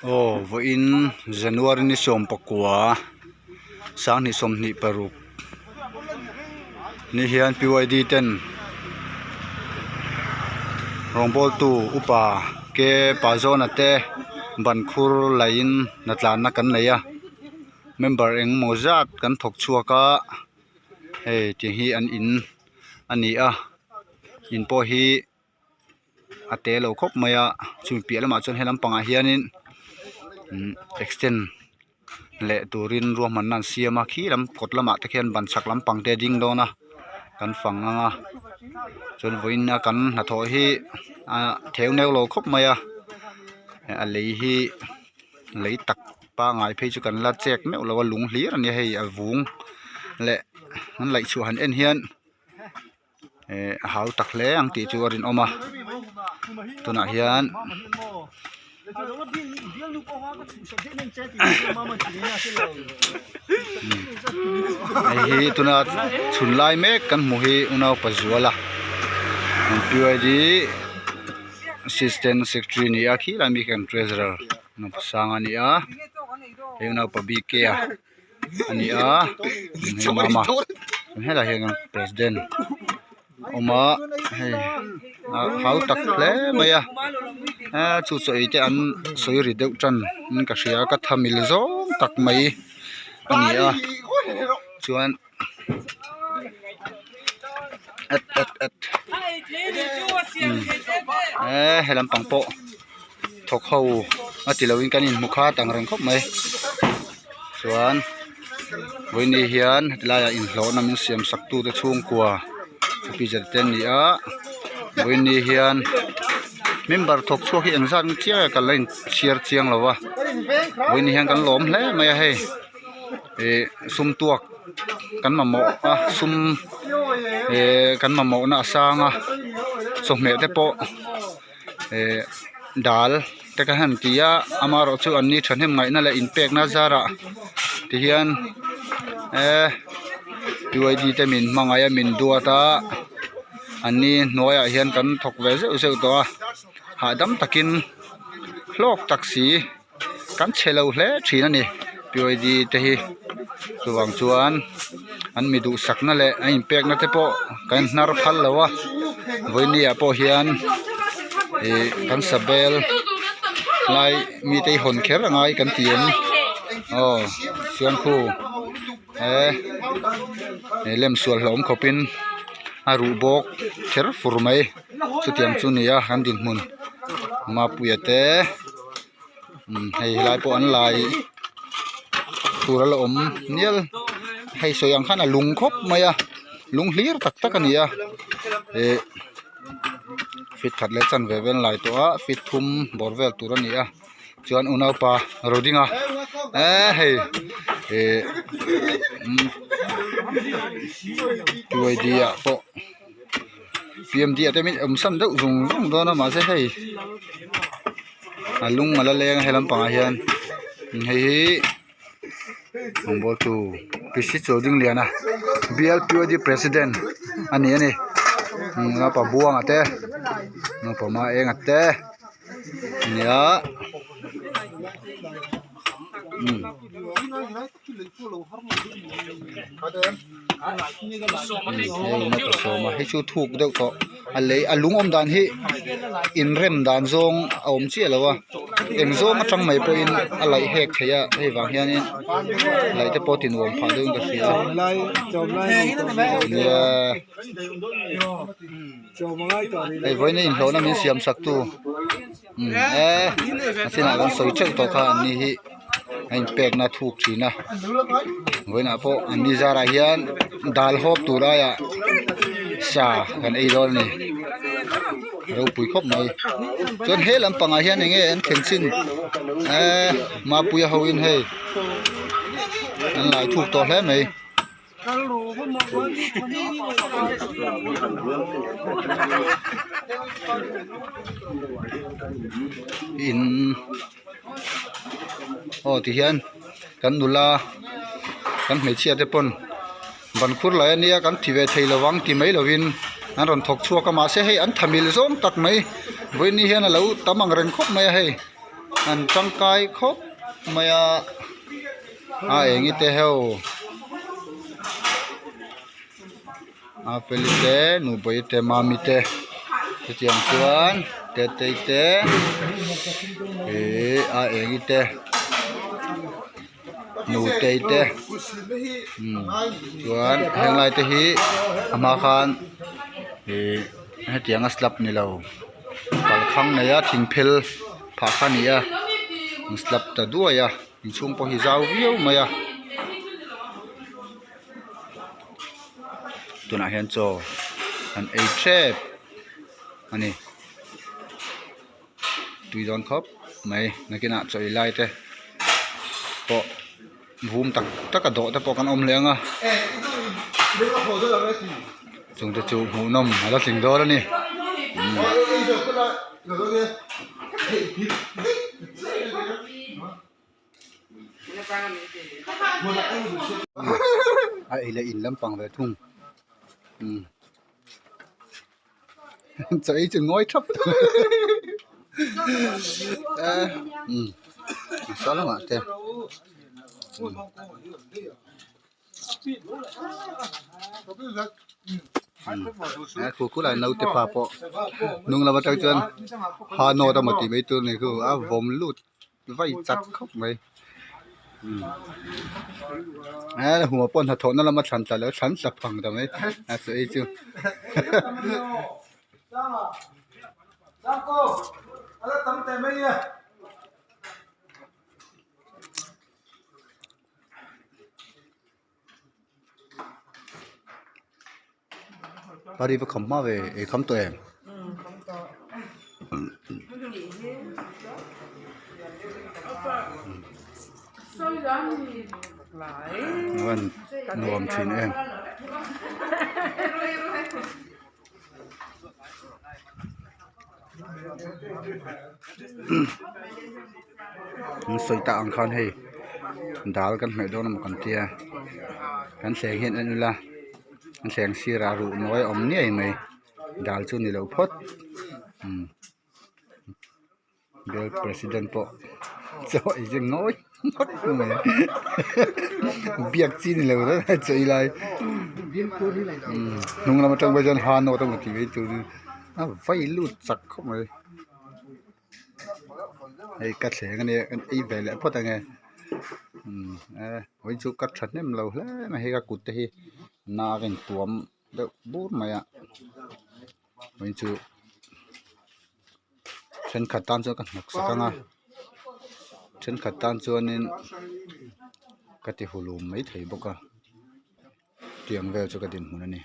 Aw vawiin January ni 19 2026 ni hian PYD ten rawngbawltu upa ke Pazawna te ban khur laiin hnatlanna kan nei a member engemaw zat kan thawk chhuak a hei tih hi an in a ni a in pawh hi. A te lo khawp mai a chumi piah lamah chuan he lampangah hianin umm extend leh turin ruahmanna an siam a khi lam kawt lamah te khian ban chhak lampang te a ding dawn a kan fang ang a chuan vawiin a kan hnathawh hi ah theu neu lo khawp mai a a lei hi lei tak pangai phei chu kan la chek meuh lo a lung hlir a nia hei a vung leh an laih chhuah han en hian. Eh a hau tak hle ang tih chu a rinawm a tunah hian hei hi tuna chhun lai mek kan hmuh hi unaupa zuala assistant secretary a ni a khilai mi khi an treasurer unaupa sanga a ni a hei unaupa BK a. a ni a mama helai hian president a awm a hei a hau tak hle mai a eee chu chaw ei te an sawi ri deuh tan in ka hria ka tha mil zawng tak mai a ni a chuan et et et eee he lampang pawh. Thawk ho a ti loin kan inhmu khat ang reng khawp mai chuan vawiin hian heti laiah inhlawhna min siam sak tute chhungkua officer te an ni a vawiin hian member thawk chhuak hi engzat nge chiang e ka la inchhiar chiang lo va vawiin hian kan lawm hle mai a hei ih sum tuak kan mamawh a sum eh kan mamawhna a sang a chawhmeh te pawh. Eh dal te kha han ti a amaherawh chu an ni thahnem ngaihna leh inpekna zarah tihian eh UID te min hmangaih a min duat a an ni hnuaiah hian kan thawk ve zeuh zeuh tawh a hahdam takin hlawk tak si kan chhe lo hle thin a ni PYD te hi chuvang chuan an mi duhsakna leh a inpekna te pawh kan hnar phal lo a vawiin ah pawh hian ih kan sabel lai mite hi hawn kher angai kan ti em aw chuan khu he lem sual hlauhawm khawpin a ruh bawk kher fur mai chutiang chu a ni a kan dinhmun mapuia te hei helai pawh an lai tur a la awm nial hei sawi ang khan a lung khawp mai a lung hlir tak tak a ni a ih feet khat leh chanve vel an lai tawh a feet thum bawr vel tur a ni a chuan unaupa rodinga eee hei ih UID ah pawh. PMD ah te min awm san deuh zung zung dawn a mahse hei a lung a la leng a he lampangah hian hei hi rawngbawltu PC Chaudingliana BLPOD president a ni a ni naupang buanga te naupang maenga te a ni a. Hei chu thuk deuh tawh a lei a lung awm dan hi inrem dan zawng a awm chiah lo a eng zawng atang mai pawhin a laih hek theih a hei vang hianin laih te pawh a ti nuam phah deuhin ka hria nia hei vawiin a inhlawhna min siam sak tu eee a chinah kan sawi teuh tawh kha an ni hi a inpekna a thuk thin a vawiinah pawh an ni zarah hian dal hawp tur aiah sa kan ei dawn a ni ropui khawp mai chuan he lampangah hian eng nge an thlen chin eee mapuia ho in hei an lai thuk tawh hle mai. In aw ti hian kan nula kan hmeichhia te pawn ban khur lai ania kan ti ve thei lovang ti mai lovin an rawn thawk chhuak a mahse hei an tha mil zawng tak mai vawiin ni hian a lo tam ang reng khawp mai a hei. An tangkai khawp mai a a eng i te ho a feli te nupui te mami te chutiang chuan tetei te ihh a eng i te nutei te umm chuan henglai te hi a hma khan ihh hetianga slab ni lo kalkhang nei a thing phel phah kha a ni a an slab ta duai a inchhung pawh hi zau viau mai a tunah hian chaw an ei tep a ni tui dawn khawp mai nakinah chaw ei lai te pawh vum tak tak a dawh te pawh kan awm leh ang a chung te chu hmuhnawm a la tling dawn a ni. A ei leh in lampang ve thung umm chaw ei chu ngawi thap umm saw lamah te khu khu lai naute pa pawh hnung lam atang chuan ha nawt emaw tih mai tur a ni khu a vawm lut. Vai chak khawp mai he hmuh pawh hnathawhna lama thlan tla lo thlan tla phang ta mai a chu ei chu Pari va kham hma ve ei kham tawh em? Van nuam thin em. An sawi tak ang khan hei dal kan hmeh dawn emaw kan tia kan thleng hian en ila an thleng sirah ruh nawi a awm ngei mai dal chu ni lo phawt umm bial president pawh chaw ei zing ngawi ngawt mai biak chi ni lo reng a chaw ei lai umm hnung lam atang pawh chuan ha nawt emaw tih mai tur a vai lut chak khawp mai hei ka thleng ania kan ei ve leh phawt ange umm e vawiin chu ka thahnem lo hle mai hei ka kut te hi na a rawn tuam deuh bur mai a vawiin chu thenkhat tan chuan ka hnawk sak ang a thenkhat tan chuanin ka ti hulum maithei bawk a tiang vel chu ka dinhmun a ni.